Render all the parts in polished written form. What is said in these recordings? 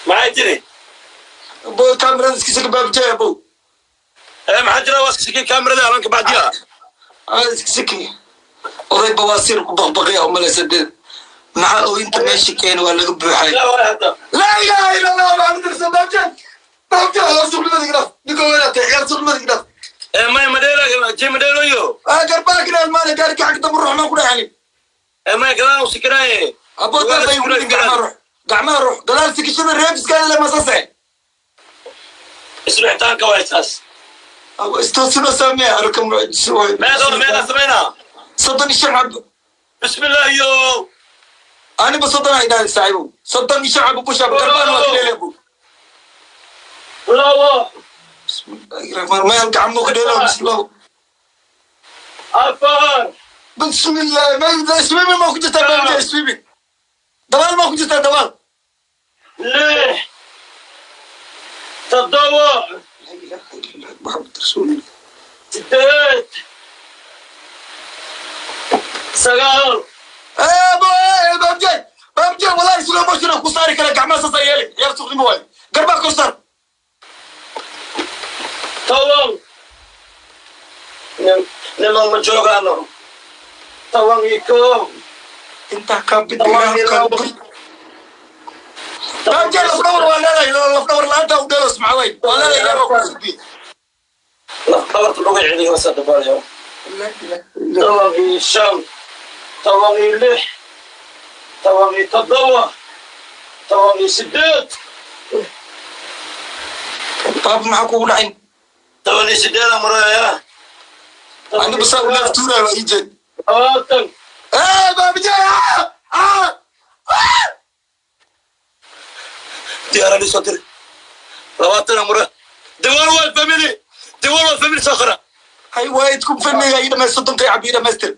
Maxay tiri? Bo, kaamirada iska baabjay, abo. Ee, maxaa jira? Waa iska sikay kaamirada alanka bacdiya. Iska siki. Oday bawaasiir ku baqbaqiya umalaysa dee. Maxaa oo inta meesha keena? Waa laga buuxay. Laa ilaaha illa Allah Maxamed rasul. Baabjay, baabjay, ciyaar suuqnimada iga dhaaf. Ninka weynaatay, ciyaar suuqnimada iga dhaaf. Ee, may madheelo jey, madheeloyo. Garbaa kina almaana gaarika xagga dambe ruux maa ku dhaxani. Ee, may gadaan u sikiraaye. Abo, dabay ugu dhigin. Gacmaha ruux, gacmaha ruux, gadaal sikishada reefiska le masase. Isrixitaanka waa saas. Abo, istoosino samee arka mucjiso waay. Meeqa meeqa sameynaa? 35 xabo. Bismillah yo. Aniba 30 ay dhahay, saaxiibow. 35 xabo push up, garbaan waa kidheele, abo. 2. Bismillahi rahmaan, meel gacmo ka dheelo bislow. 4. Bismillah, ma swimming ma ku jirtaa, baabjay? Swimming, dabaal ma ku jirtaa, dabaal? 6, 7. La ilaha illallah Muhammad rasuulullah. 8, 9. Baabjay, baabjay, wallahi slow motion ku saari kara. Gacmaha saasa yeeli, ciyaar suuqnimo waay. Garbaa kor saar. 10. Niman ma joogaano. 11. Intaa ka bidigaa, baabjay. Lafdhabar waa leedahay. Lafdhabar la-aanta u dheelos maxaa way? Waa leedahay, ilaah waa ku subiye. Lafdhabarta luga celiyo wasa dhabaalayo. 15, 16, 17, 18. Baab, maxaa kugu dhacay? 18 maraya. Aniba saa u neeftuuraya waa ii jeed. 20. Baabjay, ah ah! Diyaaradi soo diri. 20 mara. The world family, the world family soo qora. Hay waayid ku famiga ii dhamays, 30-ka cab ii dhamaystir.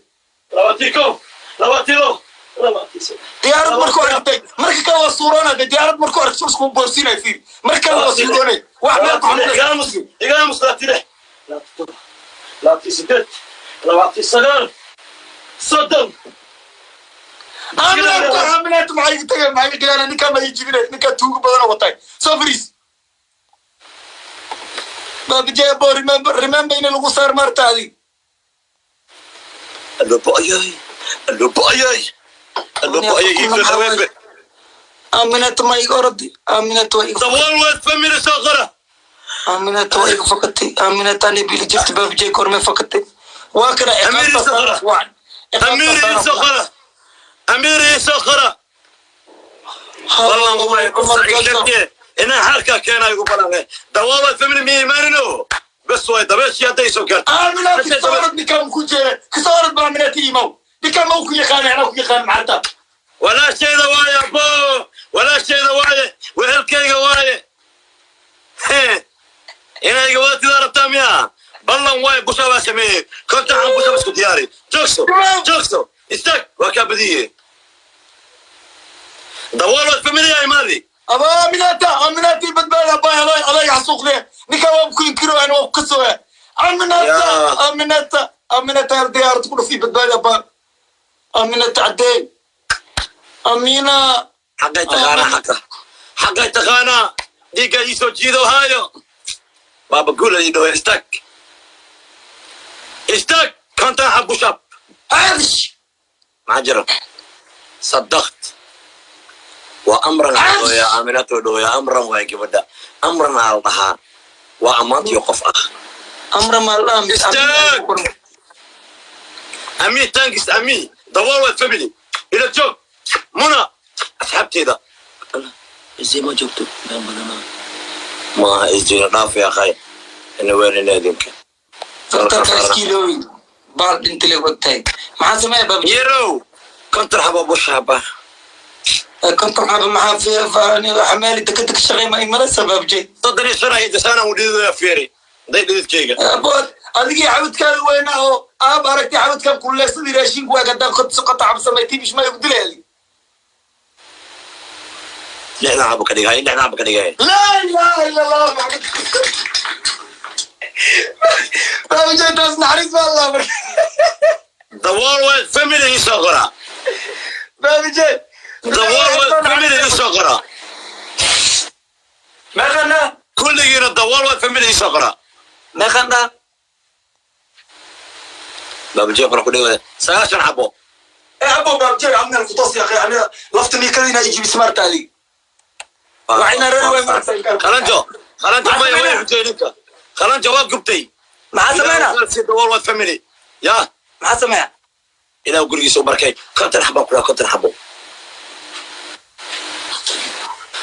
21, 22, 23. Diyaarad markuu aragtay, marka kale waa suuroonay. Diyaarad markuu aragto isku boorsiinay. Fiir, mar kale waa suuroonay. Wax meel ku Igaamus, igaamus. 26, 27, 28, 29, 30. Aaminaanta, aaminaanta, maxay iga tagay? Maxay iga qiyaanay? Ninkaa ma ii jibinay? Ninkaa tuugo badan oo watay. Soo fariis, baabijee. Bo, remember, remember in lagu saar maarta adig. Allo bo'ayay, allo bo'ayay, allo bo'ayay, iibso dhaweebe. Aaminata ma iga oradi? Aaminata waa iga The world family soo qora. Aaminata waa iga fakatay. Aaminata ani bili jirta. Baabijee, korme fakatay? Waa kana. Amiir ciqaabta soo qora. Wacan. Amiir soo qora, amiir soo qora. Wallan way inaan xaalkaa keenaa igu balan. The world family miya imaanino? Bes way dabeeshii hadday soo gaarto. Aaminata kasoo orad. Ninkaan ku jeeda kasoo orad ba. Aaminata imow. Ninkaan ma ku yaqaana? Anaa ku yaqaan maxarta. Walaashayda waaye, abo, walaashayda waaye, wehelkayga waaye. Inay iga wadatida rabtaa miya? Ballan waaye, push up baa sameeyey. 50 xan push up isku diyaari. Joogso, joogso, istaag, waa kaa badiye. The world family imaadi. Aba Aaminata, Aaminata badbaada abaa. Aday aday xasuuqde. Ninkaan waa ku inkiro, ana waa ku kasooya. Aaminata. Yaa. Aaminata, Aaminata, diyaarad ku dhufi, badbaada abaa. Aaminata caddee, Amina. Xaqay taqaanaa, xaqa, xaqay taqaanaa. Dhiigga iisoo jiido haayo. Baaba guula ii dhawe. Istaag, istaag, 50 xan push up. Arsh. Maxaa jira? Sadaqt waa amran dhooya. Aaminato dhooya, amran waay gabadha. Amran aa la dhahaa, waa ammaantiyo qof ah. Amra maaldhaha. Istaag. Ami, thanks ami. The world family ila joog. Muna, asxaabteeda isii ma joogto. Been badanaa maaha. Isjiina dhaaf ya akhay, ina weelina idinka. Daktarka iskiilooy baal dhintile wagtahay. Maxaa sameeya, baab? Yarow, 50 xabo push up ah. 50 xaba maxaa? Xamaali dekada ka shaqey ma imalasa, baabje? 35 ay dasaana u dhididaya. Fiiri day dhididkayga. Adigii xabadkaada weynaa oo aab aragtay xabadkan kululeysadii raashinku waa gadaa qota xab samay tibish ma igu dilay. 60 xabo ka dhigay, 60 xabo ka dhigay. Laa ilaaha illa Allah Maxamed. Baabje, taas naxariis ba Allah marka. The world family isoo qora. Baabje. The world family isoo qora. Kulligiina the world family isoo qora. Meeqaan dhaa? Baabajey qora ku dhigaya 90 xabo. Ee abo baabjey amnal ku toos yaqay aniga lafta niikada inaa ijibi smart adiga. Waxayna reer way martay. Qalanjo, qalanjo, maya, way xujay ninka. Qalanjo waa gubtay. Maxaa sameynaa? The world family ya. Maxaa sameeya? Ilaah gurigiisa u barkay. 50 xabo kula, 50 xabo.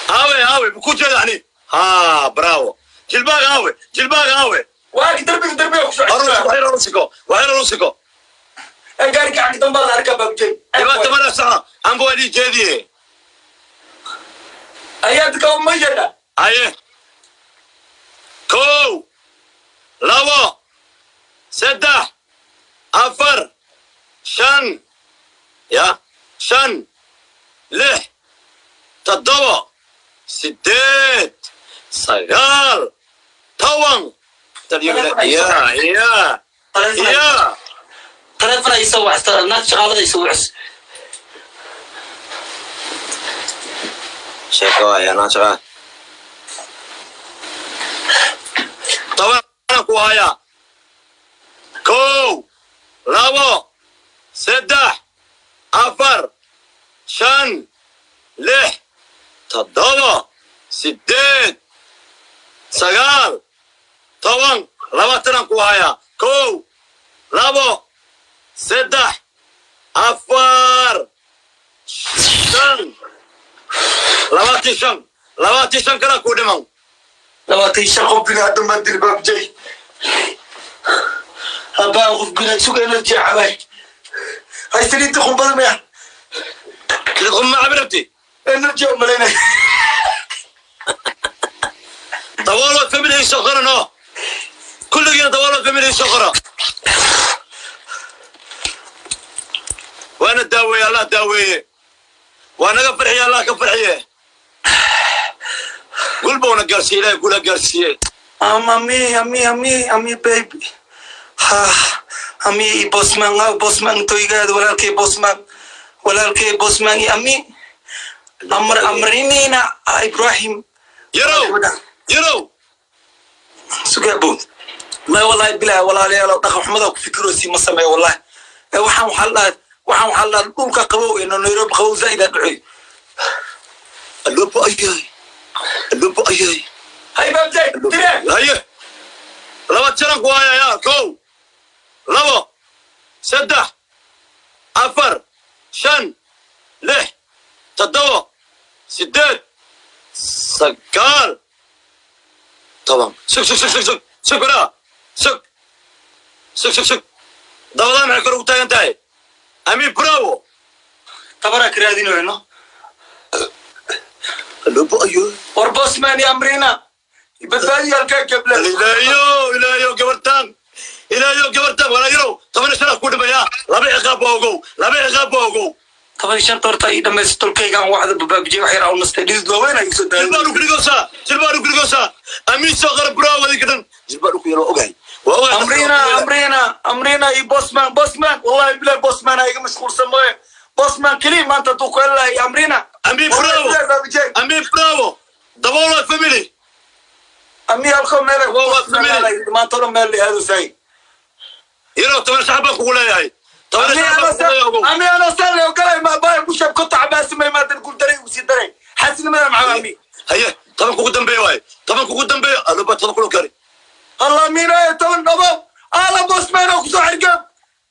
Aawe, aawe ku jeeda ani ha. Bravo. Jilbaaga aawe, jilbaaga aawe? Waa darbiga, darbiga ku soo. Waxyar rusiko, waxyar rusiko. Ee gaari gacanka dambe la arkaa baabjey. Dhibaata mana saxa anba waa dhii jeediye. Ayaa dadka uma yeedha. Haye, 1, 2, 3, 4, 5, ya 5, 6, 7, 8, 9, 10. Ya ya ya. Taleefon ay soo wacsta, naag shaqaalada ay soo wacs. Sheeko waaya naa shaqa 10 ku haya. 1, 2, 3, 4, 5, 6, 7, 8, 9, 10, 20 ku haya. 1, 2, 3, 4, 5, 25, 25 kala ku dhiman. 25 qof bini aadam baa dil baabjey. Habaa qof bini suga energy cabay haysaniinta qumbada maya. Ma cabirabti? Energy u malaynay. Daboolo family soo qora no. Kulligiina daboolo family soo qora. Waana daaweeye, Allah daaweeye. Waa naga farxiye, Allah ka farxiye. Gul buuna gaarsiiye, Ilahay gula gaarsiiye. Ami, ami, ami, ami, baby. Ha, ami, bosman, ah, bosman, toygaad, walaalkay bosman, walaalkay bosman, iyo ami, amr, amrinina, ah, Ibrahim. Yarow, yarow. Sugaa bood. May wallahi bilahi walaalayaal dhaqan xumada ku fikiroosi ma sameeyo wallahi. Ee waxaan waxaa la dhahaa, waxaan waxaa la dhahaa dhulka qabow ee Nairobi qabow zaid aa dhacay. Aloobo ayay, aloobo ayay. Hay baabjay, dire. Haye, laba jaran ku haya yaa. 1, 2, 3, 4, 5, 6, 7, 8, 9, 10. Sug, sug, sug, sug, sug, sug, waraa sug, sug, sug, sug. Dabadaa maxay kor ugu taagan tahay? Ami bravo. Tabaraa ka raadinayno. Aloobo ayo. War bosman iyo amrina badbaadi halkaa gabla. Ilaayo, ilaayo gabartaan, ilaayo gabartaan. Walaa yarow, 15 ku dhimaya. Laba ciqaab baa ogow, laba ciqaab baa ogow. 15 horta ii dhamaysta tolkaygaan wacda babaabijay wax yar aa u nastay dhidid waaweyn ay soo Jilbaa daayay. Dhulka dhigoosaa, jilbaa dhulka dhigoosaa. Amiin soo qara bravo adinka dhan. Jilbaa dhulka yar waa ogahay, waa ogahay. Amrina, amrina, amrina iyo bosman, bosman wallahi bilahi bosman aa iga mashquulsan mooye bosman keliya maanta hadduu ku heli lahay amrina. Amiin. Wallahi Bravo. Bilahi baabijay. Amiin bravo, daboolo family. Ami halkoo meel Waa family. Maanta o dhan meel la aado saay. Yarow, toban sax baan kugu leeyahay, 15 baan kugu leeyahay, ogow. Ami ana sale ogalay ma baa ku shab konta cabaasi may maadan gul daray ugu sii daray xasinimada maxaa ami. Haye, 10 kugu dambeeyo waaye, 10 kugu dambeeyo. Aluba 10 kulo kari. Allah miinaayo 10 dhabo ala bosman oo kusoo xirgab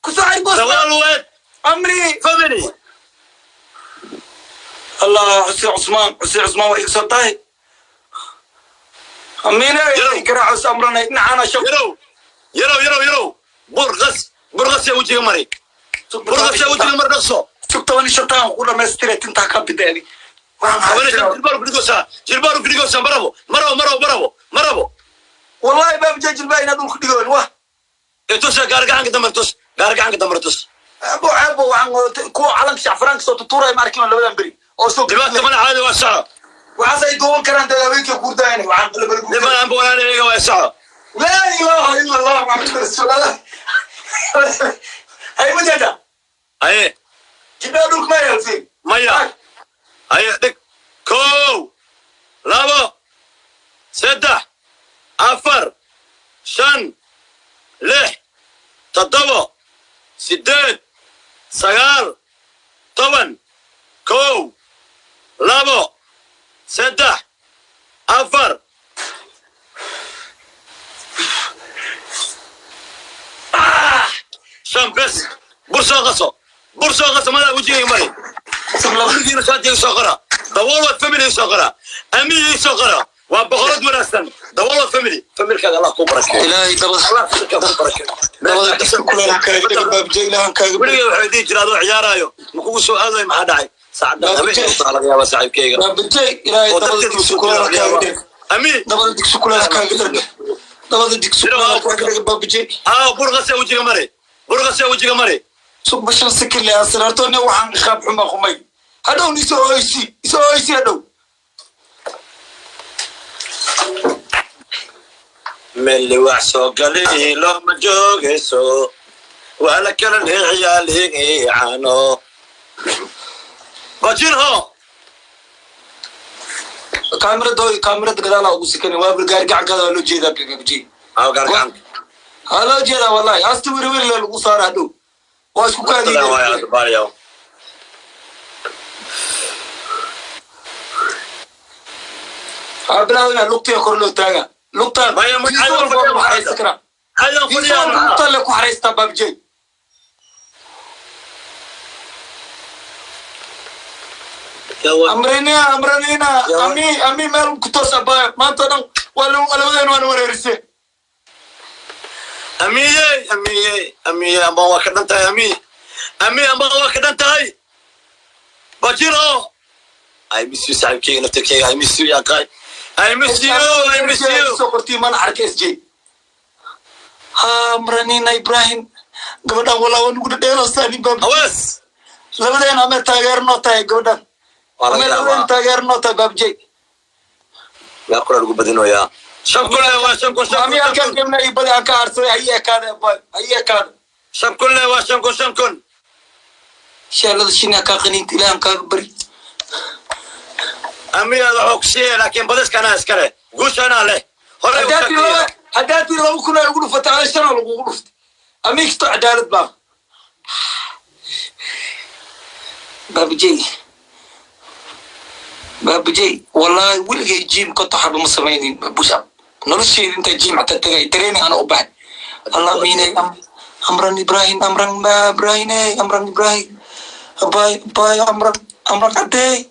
kusoo xir bosman. Dabool weed. Amri. Family. Allah xuseen cusmaan, xuseen cusmaan waa iga soo tahay amiina. Yarow. Garaacos amranay dhinacaana shab. Yarow, yarow, yarow, yarow, burqas, burqas yaa wejiga mari, burqas yaa wejiga mari, dhaqso. Sug 15-taan ku dhamaystiray tintaa ka bideedi. 15 jilbaaru kudhigoosaa, jilbaaru kudhigoosaa. Marabo, marabo, marabo, marabo, marabo. Wallahi baabjay jilbaa inaad dhulka dhigoon wah. Ee tusa gaar gacanka dambe tus, gaar gacanka dambe tus. Ebo ebo waxaan kuwa calanka shacfaraanka soo tutuuraya ma arkin labadan beri oo soo Dhibaata mana, caadi waa saxo. Waxaas ay duuban karaan dad haweenkii kuurdaayana waxaan la Niman aan walaalahayga waa saxo. Laa ilaaha ila Allah Maxamed rasuulullah. Hay ma jeeda? Haye. Jilbaa dhulka ma yaalsin. Maya, haye, dhig. 1, 2, 3. 7, 8, 9, 10, 1, 2, 3, 4, 5. Bes, bur soo qaso, bur soo qaso. Madaa wejigayga mari. Weligiina shaatiga soo qora. The World Family soo qora, amigii soo qora. Waa boqorad wanaagsan The World Family. Familkaaga Allah kuu barakeeyo. Ilaahay dabada Allah familkaaga kuu barakeeyo. Dabada digsi kuleel kaaga dhiga, Baabjey, ilaahan kaaga bari. Weligay waxay dhihi jira adoo ciyaaraayo ma kugu soo aadayo. Maxaa dhacay saacaddan habeenka u laga yaabaa saaxiibkayga Baabjey, Ilaahay oo dabada darteed digsi usoo kuleel laga kaaga yaabaa dhiga. Ami. Dabada digsi kuleel kaaga dhiga, dabada digsi kuleel kaaga dhiga, Baabjey. Aa, burqase wejiga mari, burqase wejiga mari. Sugba 5 second le asraartoone. Waxaan qaab xuma qumay hadhow isoo oysi, isoo oysi hadhow. Meli wax soo gali looma joogayso, waa la kala leexiyaa liicaano bajirho. Kaamirada, kaamirada gadaala ugu sikani. Waa gaari gacankaada waa loo jeedaa, Baabjey. Aa, gaargacan. Waa loo jeedaa wallahi. Hasta wiri wiri le lagu saara hadhow. Waa isku kaadiida. Baariyaw. Waxaa bilaawda lugtiga kor loo taaga, lugtaan. Maya, fiiso walba waa lagu xaraysan karaa. Cadan. Fiiso walba fadhiyaa. Lugtaan le ku xaraystaa, Baabjey. Amrinina, amrinina. Ami, ami, meel ku toos abaya. Maanta dhan waa labadeen waana wareerise. Amiyey, amiyey, amiyey, ama waa ka dhan tahay. Ami, ami, ama waa ka dhan tahay. Bajiro, I miss you, saaxiibkeyga, naftirkeyga. I miss you, yaaqay. I miss you, I miss you. Soo qortii mana arka SJ. Ha, amranina Ibrahim, gabadhan walaa waa nugu dhadheelosani, Baab. Awees. Labadeen ame taageernoo tahay gabadhan. Waa laga Ame labadeen yaabaa. taageernoo tahay, Baabjey. Yaa kula lagu badinoyaa? 5,000 le waa 5,000, 5,000. Ami 5,000. Halkaan gemna iyo badi aan ka aarsaday. Hayi ekaada, hayi ekaada. 5,000 le waa 5,000, 5,000. Sheelada shini kaa qaniinta, ilaahan kaaga bari. Amiyaad waxuu ku siiyay, laakiin badiska anaa iskale, guusha anaa leh. Horey u Haddaatii laba tagtay. Haddaatii 2,000 ay ugu dhufatay, ada shanaa lagugu dhuftay. Amiigsto cadaalad baa, Baabajey. Baabajey, wallahi weligay gym konton xaba ma samaynin push up nolosheeda. Intaa gym xataa tagay, training ana u baxay. Allah miinay. Amran Ibrahim, Amran Ibrahim, Amran Ibrahim, abay, abay, Amran, Amran cadey,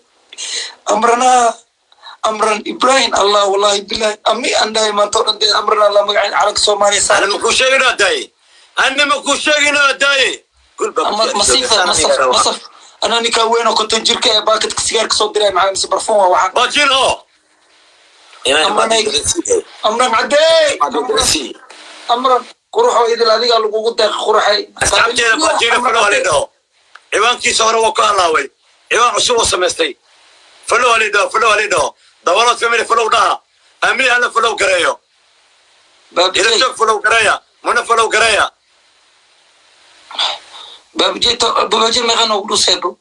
Amrana, Amran Ibrahim. Allah, wallahi bilahi, ami aan dhahay maanta o dhan dee Amran. Allah magaceed calanka Soomaaliya Ana saar. makuu sheeginoo daaye, ana makuu sheeginoo daaye. Gul baa ku masifa masaf masaf. Anaa ninkaa weyn oo 50 jirka ee baakadka sigaarka soo diray maxaa mise barfuun waa waxaan. Bajiro. Amran cadey, Amran quruxoo idil adigaa lagugu deeqa quruxay. Asxaabteeda, Bajiro follow halii dhaho. Ciwaankiisa hore waa ku halaaway, ciwaan cusub oo samaystay. Follow halii dhaho, follow halii dhaho. Dabalood Family follow dhaha. Ami hala follow gareeyo. Ila joog, follow gareeya. Muna follow gareeya. Baabajey, baabajey, meeqa noogu dhusay, bro?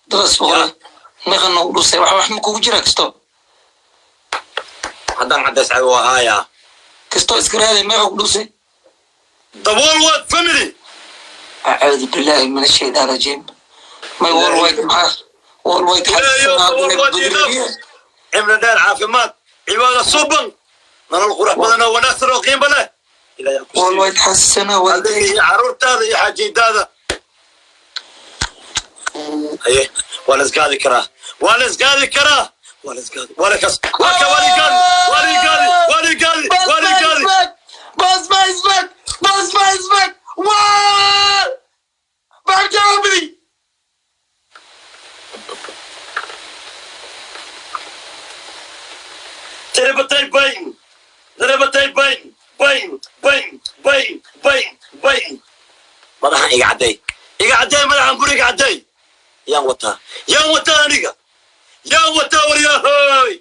Dadas boqore meeqa noogu dhusay? Wax ma kugu jira kasto? Haddaan caddays cay waa haayaa. Kasto iska raadi, meeqa ku dhusay? The World Family. Acuudu billahi min ashaytaan rajiim. May worldwide, maxaa worldwide? Ilaahayow, worldwide enough. Cimri dheer, caafimaad, cibaado suuban, nolol qurux badan oo wanaagsan oo qiimo leh Ilaahay ha ku siiyo. Worldwide xasana. Adiga iyo caruurtaada iyo xaajidaada. Haye, waa la isgaadi karaa, waa la isgaadi karaa, waa la isgaadi, waa la kas, waa ka, waa la igaadi, waa la igaadi, waa la igaadi, waa la igaadi. Basma is back! Basma is back! What? Back Germany! Tiribatay bayn, tiribatay bayn, bayn, bayn, bayn, bayn, bayn. Madaxan iga cadday, iga cadday madaxan, bur iga cadday. Yaan wataa, yaan wataa, aniga yaan wataa, waryahoy.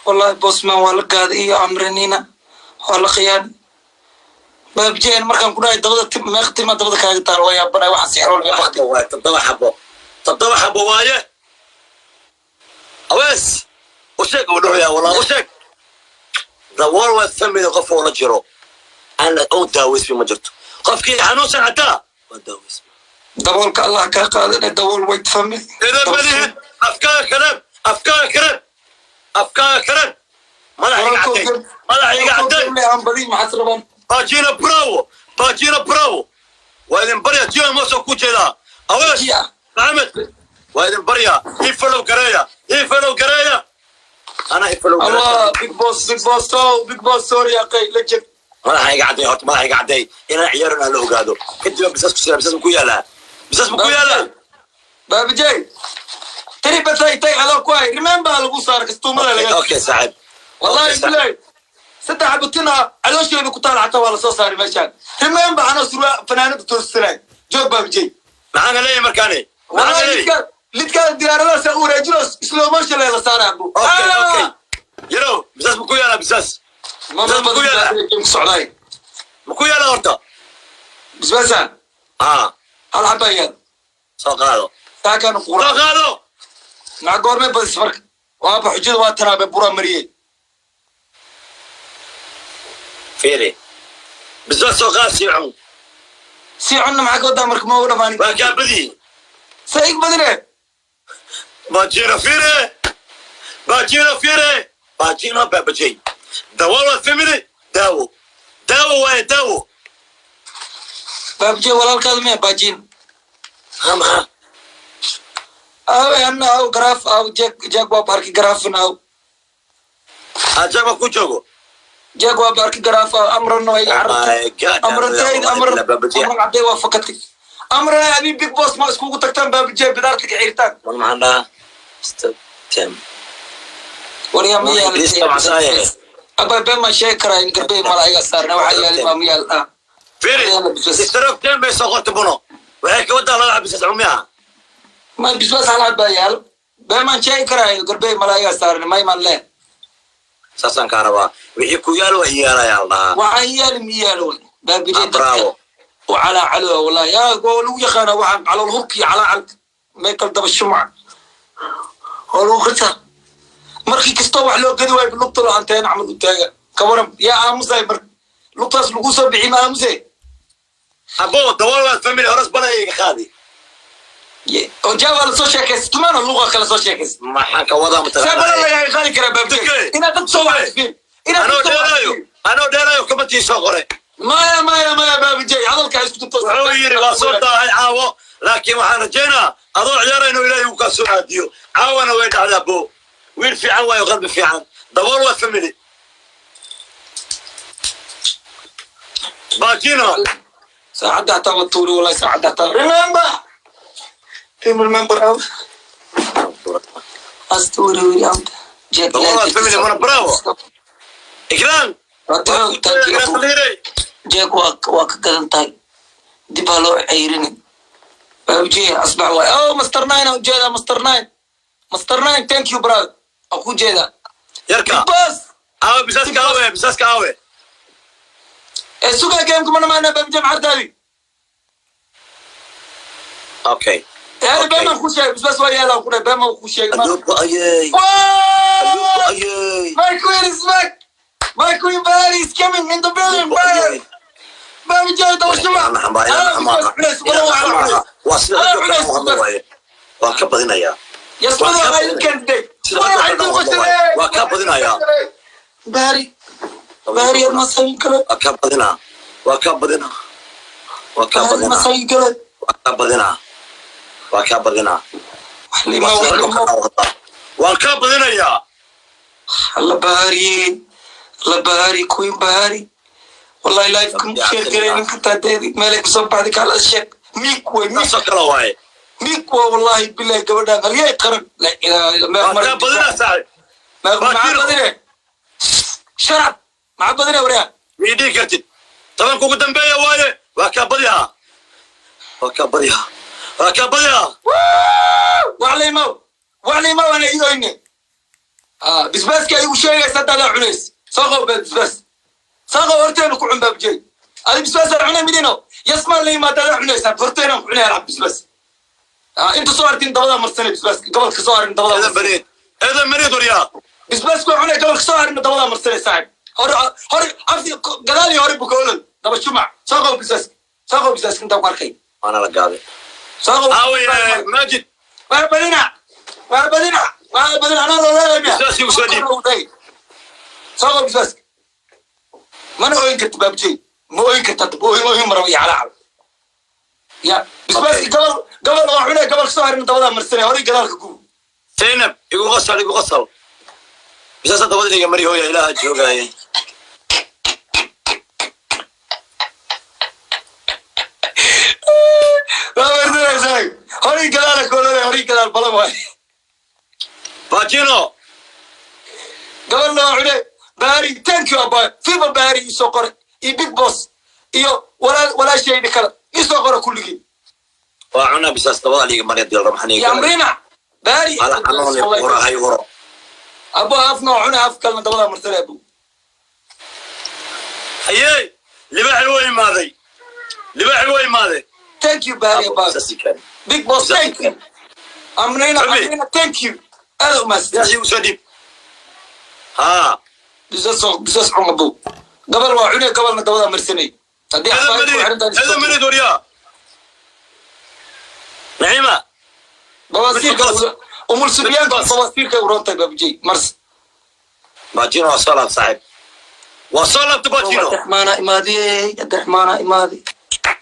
Wallahi Bosman waa la gaaday iyo Amranina waa la khiyaanay. Baabjeen, markaan ku dhahay dabada tim, meeqa timaa dabada kaaga taal? Waa yaabanay waxaan sixrool mee bakti. Waay 7 xabo, 7 xabo waaye. Awees, u sheeg, uu dhuxuyaa wallah, u sheeg. The World Family qof oo la jiro aan la oon daaweysmi ma jirto. Qofkii xanuunsan xataa waa daaweysma. Daboolka Allah kaa qaadana, dabool white family. Idan malihid, afkaaga kareeb, afkaaga kareeb, afkaaga kareeb. Madaxa iga cadday, madaxa iga cadday. Aan badin, maxaad rabaan? Baajina bravo, baajina bravo, waa idin barya. Jio moso ku jeedaa awees. Yeah. Maxamed, waa idin baryaa, ii follow gareeya, ii follow gareeya, anaa ii follow gareeya. Allah, big boss, big boss, oh big boss, sorry aqay la jeg. Madaxa iga cadday horta, madaxa iga cadday inaan ciyaaron aan la ogaado. Kadib bisaas ku sira, bisaas ma ku yaalaa? Bisaas ma ku yaalaa? Baabijay, tiri batay tay adoo ku hay, remember lagu saar kastuumada laga. Okay saaxiib. Wallahi. Okay, saaxiib. Bilaay saddex xabatina caloosheeda ku taal xataa waa lasoo saaray meeshaan. Remember anoo surwa fanaanada toosanay joog, baabijay. Maxaan ka leeyahay markaani? Maxaan ka Wallahi. leeyahay? Lidka lidka diyaaradaha u wareejino, slow motion la saaraa bu. Okay, yarow, bisaas ma ku yaalaa? Bisaas Ma ku yaalaa? Ku socday. Ma ku yaalaa horta? Bisbaasa. Ah. Hal xaba yaal. Soo qaado. Saakan Soo qura. qaado. Maca goormee badis marka waaba xujada waa tanaabe buraa mariyey. Fiiri, bisaas soo qaad, sii cun. Sii cunna, maxaa ka wadaa marka? Ma ugu dhamaanin. Waa kaa badiyey. Sa ig badine. Baajina fiire, baajina fiire, baajina baabajay, dawo family, daawo, daawo waaye, daawo. Baabjee, walaalkaada miya baajin? Ha, maxaa? Aw anna aw garaaf aw jeeg jeeg waa barki garaafin aw. Ajaaba ku joogo. Jeeg waa barki garaaf aw amrano ay Oh carabta. my God. Amrantayd amran. Baabajee. Amran cadday waa fakatay amran abi big boss ma iskugu tagtaan, baabjee, bidaarta ka xiriirtaan. War maxaan dhahaa? Stop them. Waryaa, ma yaal? Ingiriiska maxaa? Abaa been maan sheegi karaa in garbey malaa'iga saarna waxaa yaali maa ma yaal ah. Fiiri, stroke ten bay soo qortay buno. Waxay ka wadaa laba xabisas cumiyaha. Ma bisbaas hal baa yaal, been maan sheegi karaa in garbey malaa'iga saarna may maan leh. Saasaan kaa rabaa, wixii ku yaal waa iyaalayaa la dhahaa. Waxaan yaali mi yaalo baabjee. Ah, bravo. وعلى علو والله يا لو يقانا waxaan calool hurki calaacal meekal daba shumac oo lagu qirta markii kastoo wax loo gadi waayo lugta loo anteen camal u taaga ka waran yaa aamusay mar lugtaas lagu soo bixi ma aamusay. Abo dabool waad family horas bana iga qaadi. Oo jawa la soo sheekaysa tumaana luqa kala soo sheekaysa. Maxaan ka wadaa? See badan Mataqaanaa? Lagaga qaadi karaa baabjee Tukey. Inaad dad soo wacdisfiin inaad Anoo dad soo dheeraayo wacdisfiin. Anoo dheeraayo kamantii soo qoray. Maya, maya, maya, baabjee, hadalka isku tuto. Wuxuu yidhi waa soo daahay caawo, laakiin waxaan rajaynaa adoo ciyaara inuu Ilaahay uu kaa soo aadiyo. Caawana way dhacdaa bo, wiil fiican waayo, qalbi fiican. Dabool waa family baajino. Saacadda hataa waa tuuri wallahi, saacadda hataa remember remember astuuri william Jack. Dabool family mana bravo ikran. Jack waa ka gadan tahay, dib baa loo ceyrini baabjee asbax waay. Oh, master nine aan ujeedaa, master nine, master nine, thank you brother, aan ku jeedaa. Yarka. Bas. Aawe bisaska? Aawe bisaska? Aawe? Ee sugaa gameka ma dhamaana, baabjee, maxartaabi? Okay. Yani Okay. beemaan ku sheegay bisbaas waa yaalaan ku dhahay, beemaan ku sheegay. Aduuba ayey, aduuba What? ayey. My queen is back! My queen Barry is coming in the building, Barry! Barry Joe, daba shubac! Waa sida waaye, waan ka badinayaa. Waa ka badinayaa. Barry, Barry, ma sayin kale. Waa ka badinaa, waa ka badinaa, waa ka Barry, ma badinaa. sayin kale. Waa ka badinaa, waa ka badinaa. Wax lima, wax lima. Waan ka badinayaa. Alla Barry, alla Barry, queen Barry. Wallahi life kuma sheeg garaynin xataa deedi meelay kasoo baxday kaala sheeg. Miig way, miig. Saasoo kale waaye. Miig waa wallahi billahi gabadhaan halyay qaran. La ilaaha illa Waa ka badinaa saaxib. Maxaa badine? Sharab maxaa badine waryaa? Mii dhihi kartid tobanka ugu dambeeya waaye. Waa kaa badihaa, waa kaa badihaa, waa kaa badihaa. Waclaymow, waclaymow, ana idoyne bisbaaska igu sheegaysa hadda adaa cunays. Soo qow baa bisbaas, soo qow, horteenu ku cun baabjey. Adi bisbaas aan cunay midino yasmaan la yimaada adaa cunaysa, horteenaan ku cunaya alab bisbaas. Inta soo artin dabadaa marsanay bisbaaska, gobolka soo arrin dabadaa Eedan marsanay. Bariid, eedan mariid waryaa. Bisbaaska waa cunay, gobolka soo arrin dabadaa marsanay saaxib. Hore hore afti gadaal iyo hore bukoolol daba shumac. Soo qow bisbaaska, Soo qabo bisbaaska intaan ku arkay. Waana la gaaday. Soo qabo. Aaway Maajid? Waa badina, waa badina, waa badina, anaa loo leeyahay miya? Bisbaas igu soo dhiib. Soo qabo bisbaaska. Mana ooyin karti, baabjey, ma ooyin karta. Ooyin, ooyin maraba iyo calaacal ya bisbaaski. Gabal, gabal waa cunay, gabal kasoo harin dabadaa marsanay, horay gadaalka gub. Zaynab, igu qosol, igu qosol. Bisaasa dabada iga mari, hooya, ilaaha joogaaye. Waa marsanaysaa, horay gadaala koolole, horay gadaal balan waay. Baajino. Gabalna waa cunay. Baari, thank you abay. Fifa Baari isoo qore iyo Big Boss iyo walaal walaashayda kale isoo qore kulligii. Waa cunaa bisaas, dabada liiga mari hadii la rabo, maxaa iyo niiga galay? Amrina Baari. Ala xanuun qura hay horo. Abo, afna waa cunay, af kalena dabadaa marsanay, abo. Hayey, libaaxi wuu imaaday, libaaxi wuu imaaday. Thank you Baari, abay. Bisaas ii keen. Big Boss, thank you. Amrina. Rabi. Amrina, thank you, aada umahadsan. Bisaas igu soo dhiib, haa. Bisas, bisas cun, abo. Gabal waa cunay, gabalna dabadaa marsanay haddii xafaayad ku xiran tahay. Hada minid, waryaa Naciima. Bawasiirka umul subyaanka, bawasiirka urontay, babjey mars. Baajino waa soo laab, saaxiib, waa soo laabta Baajino. Cabdiraxmaana imaadi, Cabdiraxmaana imaadi.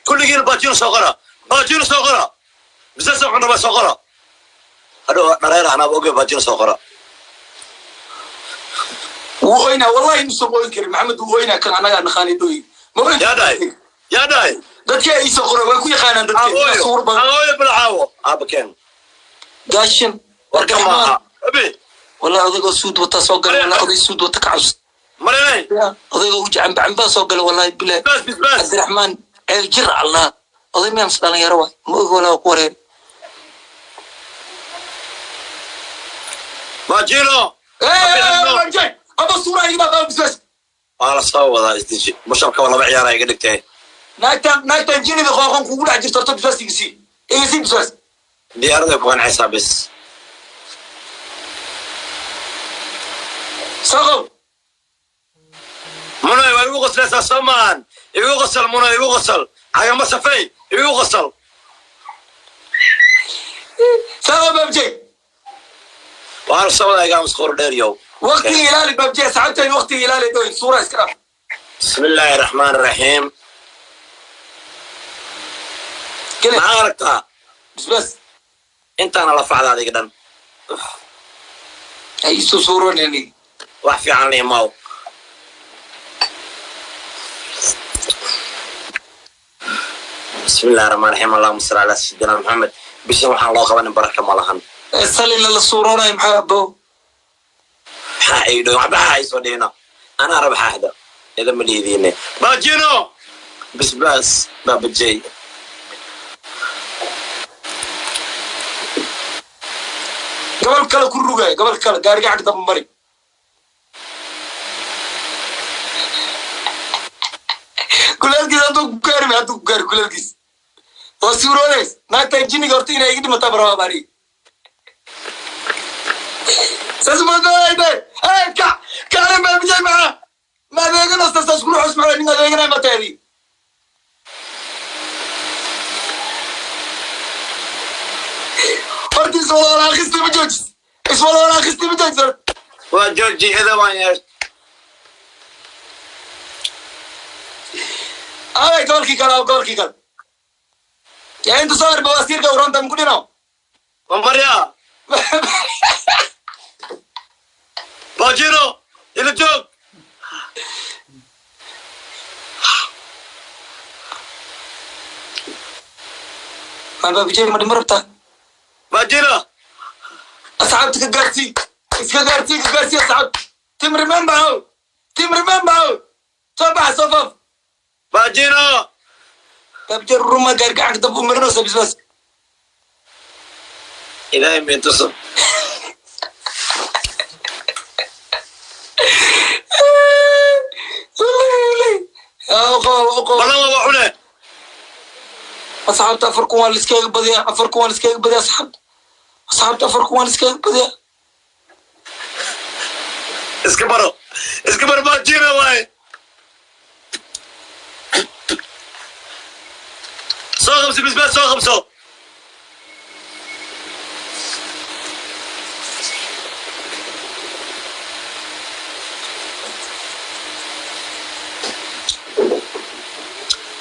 Kulligiina Baajino soo qora, Baajino soo qora, bisaas waxaan rabaa soo qora. Hadhow dhareer anaaba oge, Baajino soo qora. Wuu oynaa, wallahi inuusan oyn karin Maxamed, wuu oynaa. Kan annagaa naqaani dhooyi ma oyn. Yaa dhahay? Yaa dhahay? Dadkii ay soo qoray way ku yaqaanaan dadkii. Aaboyo. Suur badan. Aaboyo, bilcaawo aaba keen. Gaashin. Warka maaha abi. Wallahi odaygoo suud wata soo galay, wallahi oday suud wata ka cabs. Marinay. Odaygoo uji camba cambaa soo galay, wallahi bilahi. Bisbaas, bisbaas. Cabdiraxmaan ceel jir allah, oday miyaan is dhalinyaro waay, ma og, walaa ku wareer. Baajino. Aba, suura iga dhaaf bisbaas. Waa la soo wadaa, isdeji, mushabka waa laba ciyaara iga dhigtay. Naagtan, naagtan jinida qooqon kugu dhex jirto, horta bisbaas iga sii, iga sii bisbaas. Diyaarada ku qancaysaa bis. Saqow. Munay, waa igu qoslaysaa soo maahan? Igu qosol, Munay, igu qosol, cagama safey, igu qosol. Saqow, baabjey. Waa la soo wadaa, igaa masquur dheer yow. Waqtiga ilaali, baabjey, saxabtayda, waqtiga ilaali dhoy, suura iska dhaaf. Bismi illaahi raxmaan raxiim. Gele. Maxaa aragtaa? Bisbaas. Intaana la facda adiga dhan. Ay isu suuranani. Wax fiican la imaw. Bismi illahi raxmaan raxiim, allahuma salli calaa sayidina Maxamed. Bishan waxaan loo qabanin baraka ma lahan. Salina la suuroonayo maxaa, abo? Maxaa ay dhow, waxba ha soo dhihina, anaa raba xaaxda ida ma lihidiine. Baajino, bisbaas, baabajey. Gobol kale ku rugay, gobol kale gaariga xag damba mari. Kuleelkiis hadduu ku gaari, hadduu ku gaari kuleelkiis waa suuroonays. Naagtan jinniga horta inay iga dhimataa barabaa bari saas moodayde. Hey, kac kacna, baabijay, maxaa ma adeeganaysa? Saas kula xus maxaa nin adeeganay ma taadi? Horta iswada walaaqista ma joojis, iswada walaaqista ma joojis horta. Waa jooji, ida waan yeesh. Ay, goolkii kale, goolkii kale yaa inta soo har bawasiirka uronta muku dhino. Mamarya, Baajino, ila joog. Maan baabijay, ma dhima rabtaa? Baajino. Asxaabta ka gaarsii, iska gaarsii, ka gaarsii asxaabta. Team remember how, team remember how, soo baxa, soo faaf. Baajino. Baabijay, ruma gaar gacanka dab u marinaysa bisbaas. Ilaahay mintuso. Balan waa cune. Asxaabta, 4000 waa liskaga badiyaa, 4000 waa liskaga badiyaa, asxaabta, asxaabta, 4000 waa liskaga badiyaa. Iska baro, iska baro, Baajino waaye. Soo qabso Bisbaas, soo qabso.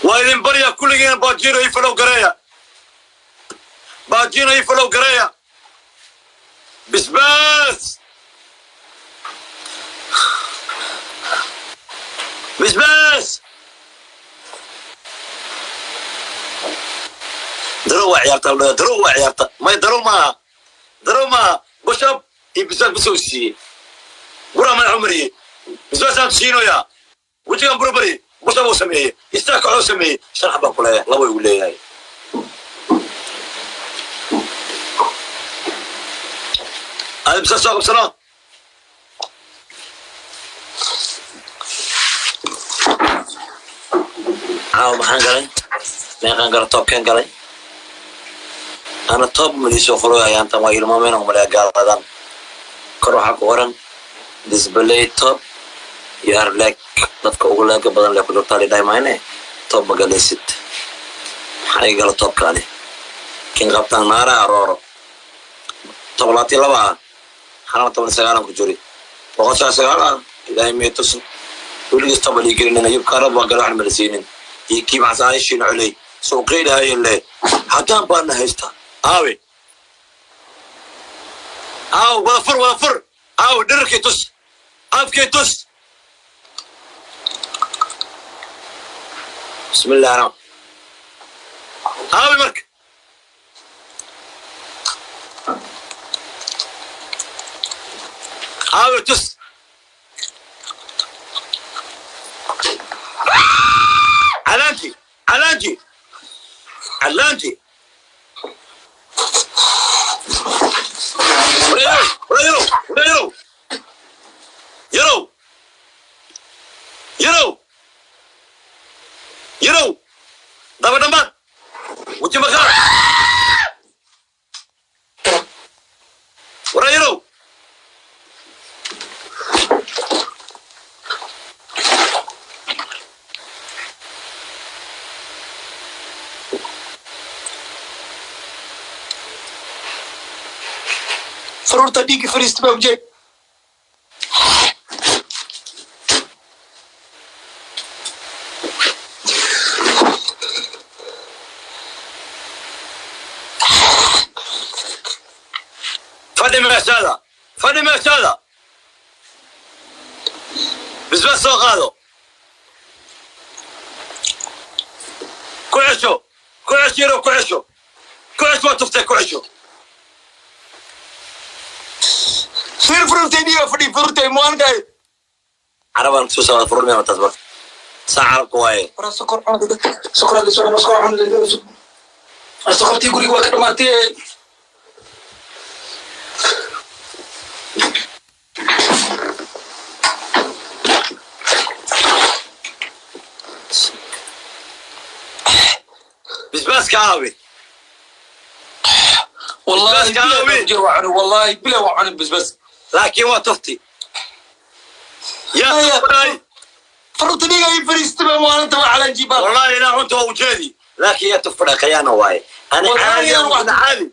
Waa idin barya kulligiina, Baajino ii follow gareeya, Baajino ii follow gareeya. Bisbaas, Bisbaas, daro waa ciyaarta, daro waa ciyaarta. May, daro maaha, daro maaha. Bushab iyo Bisbaas basoo siiyey, buraa madax u mariyey. Bisbaasaan siinoyaa, wejigan buro mariyey, bushab uu sameeyey, istaag kacoo sameeyey. Shan xabaan ku leeyahay, laba igu leeyahay. Adi Bisbaas soo qabsano. Caawa maxaan galay? Meeqaan gala? Toobkeen galay ana. Toob maliisoo qoroy ayaantan waa ilmaameen umaleya gaaladan. Kor waxaa ku qoran "Display top you are like", dadka ugu leega badan lee ku jirtaa lidhahay. Mayne, toob ma galaysid. Maxaa iga gala toobkaani? Kin qabtaan naara arooro. 22 ah, xalana 19 ku jiri, 199 ah. Ilaahay miyay tusin? Weligiis toba lii gelinin. Ayub kaarab waa gala, waxna mala siinin. Iyo kii maxsaayashiina culey suuqeydhahayen le haddaan baana haysta. Aawe, aawe? Wada fur, wada fur. Aawe dhirarkii tus, afkii tus. Bismillahi raxmaan. Aawe marka? Aawe, tus. Calaanji, calaanji, calaanji. Yarow, yarow, yarow, yarow, yarow, yarow, daba dhammaad, weji maqaar. Wara yarow. Faruurta dhiiggi fariista baa ujeeg. Fadhi meeshaada, fadhi meeshaada. Bisbaas soo qaado, ku cesho, ku cesho yarow, ku cesho, ku cesho. Waa tuftay, ku cesho. Fiir, faruurtay dhiiga fadhi, faruurtay muwaankaay. Carabaan kusoo socda. Furur miyaa taas marka? Saa carabka waaye. Waraa sokor cun, sokor hadda socon, sokor cun. Sokortii guriga waa ka dhamaatay. Bisbaaska aawi? Wallahi Bisbaaska aawi? Bila waa cuni, wallahi bila waa cuni bisbaas. Laakiin waa tufti yaa Maya. Tuftaay. Faruurta dhiiga ii fariistay baa maalinta waa calanjiibaa. Wallahi inaa runta waa ujeedi, laakiin yaa tufadha khayaana waaye. Ani Wallahi caadi inaan wax- caadi.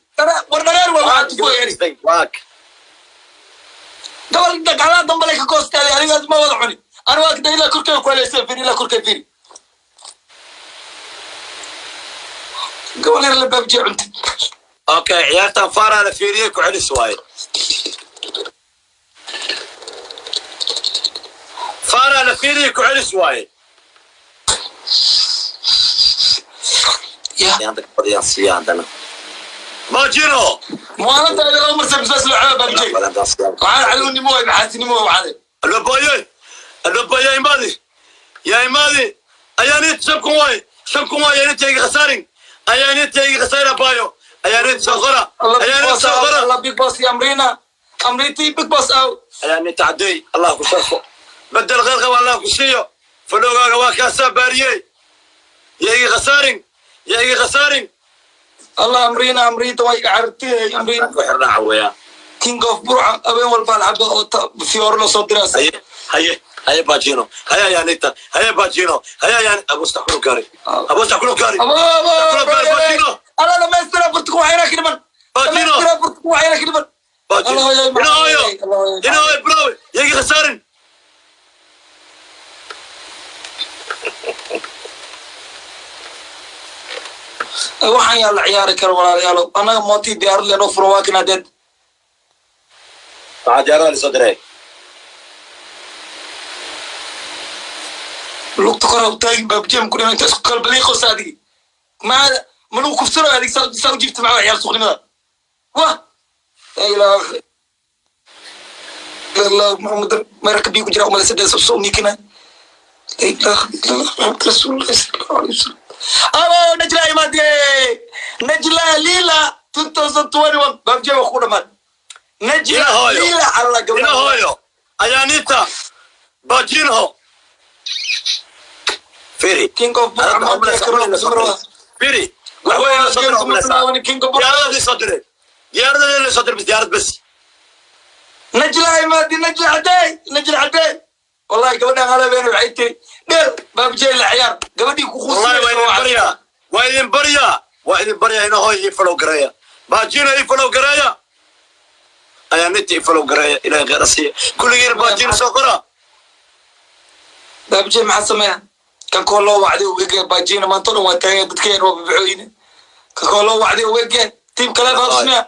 War dhareer waa waxaa tufooyani. Waak. Gabal dhaqaalaa dambale ka koostaaday. Anigaas ma wada cuni. Ani waa kada ilaa korkay ku haleysan. Firi, ilaa korkay firi. Gabal yar la baabjiye cunta. Okay, ciyaartan faaraa la fiiriyey, ku celis waaye. Faaraa la fiiriyey, ku celis waaye. Ya. Hadda badiyaan siiya haddana Majino. Maalinta laba marsa bisbaas loo caba baabjiye. Waxaan caluwnimo waay, maxaasinimo waay waxaade. Albabayay, albabayay, imaadi yaa imaadi. Ayaanit 5000 waay, 5000 waay. Ayaanit iga khasaarin, ayaanit iga khasaarin abayo, ayaanit soo qora, ayaanit soo qora. Allah, big boss iyo Amrina, Amriti, big boss aw. Ayaanit cadey, Allah ku sharfo, bedel khayr qaba Allah ku siiyo. Fadhowgaaga waa kaasaa baariyey. Yaa iga khasaarin, yaa iga khasaarin. Allah, Amrina, Amrita waa iga carartay Amrina. Ku xirnaa weeyaan. King of Burca, habeen walbaan caba oo fiyooro loo soo diraas. Haye, haye. Haye Bajino, haye Yanita, haye Bajino, haye Yani Abu Stakulu gaari, Abu Stakulu gaari, Stakulu gaari Bajino. Alla dhamaystira furtuku waxayna ka dhiman. Bajino. Dhamaystira furtuku waxayna ka dhiman. Bajino. Allah, Ina hooyo, Allah, ina hooyo bro, yagi khasaarin. Waxaan yaa la ciyaari kara, walaalayaalo? Annaga mootii diyaarad leenoo furo, waa kan hadeed. Maxaa diyaarada lisoo diray? Lugta kore u taagin baabjeem ku dhiman inta isku kalbaliiqosa adigi maa ma lagu kufsano adig saa u jiifta maxaa ciyaar suuqnimada wah. Laa ilaaha illa Allah Muhammad marka biyo ku jira umaleysa soo niikina. Laa ilaaha illa Allah Muhammad rasuulullah sallallahu alayhi wasallam. Abo Najla imaade, Najla Lila 2021 baabjeem wax ku dhamaad Najla. Ina hooyo. Lila alla Ina gabadha. Hooyo Ayanita, Bajino, firi. King of Firi, wax weyn la soo diray umaleysa. King of Diyaarada lisoo diray, diyaarada lisoo diray, bis diyaarad bes. Najla imaadi, Najla cadey, Najla cadey. Wallahi gabadhan halabeen waxay tiri dheer baabjey la ciyaar gabadhii ku Wallahi waa idin baryaa, waa idin baryaa, waa idin baryaa. Ina hooyo ii follow gareeya, Bajino ii follow gareeya, Ayanita ii follow gareeya. Ilahay khayr ha siiya kulligiin. Bajino soo qora. Baabjey maxaa sameeya? Kan koo loo wacday u ege baajina maanta o dhan waa taagan dadkeen waa babacooyine. Kan koo loo wacday u ege tiim kale baa usmeya.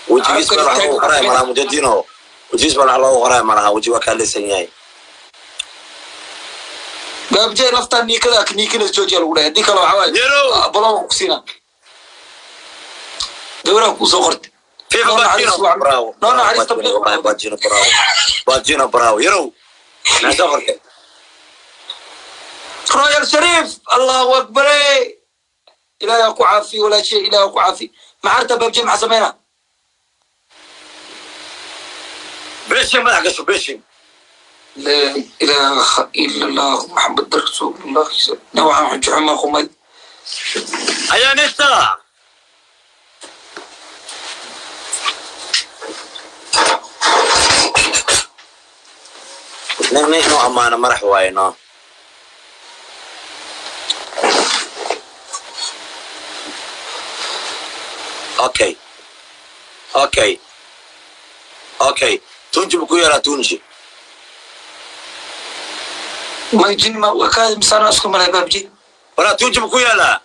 Wejigiis baa wax loogu qoraya malaha mujadiino, wejigiis baa wax loogu qoraya malaha, weji waa kaa leesan yahay. Baabjey laftaan niikada niikina joojiya lagu dhahay, haddii kale waxaa waaye Yerow. Baloon ku siina gabadha kuu soo qortay. Fifa. Noo Bajino. naxariis wacan. Bravo. Noo naxariis Bravo, tabliiq. wallahi Bajino bravo, Bajino bravo. Yarow, maxaa soo qortay? Royal Sharif, Allahu akbar, Ilaahay ha ku caafi walaashay, Ilaahay ha ku caafi. Maxarta baabjey maxaa sameynaa? Beeshin madax gasho, beeshin. Laa ilaaha ila Allah Maxamed rasuulullah. Na waxaan xujo xumaa qumay. Ayanita. Nin nin inuu ammaano marax waaye no. Okay, Tunji bu ku yaraa Tunji. May jin ma kaadi misaana isku malay baabjey. Waraa, Tunji bu ku yaalaa.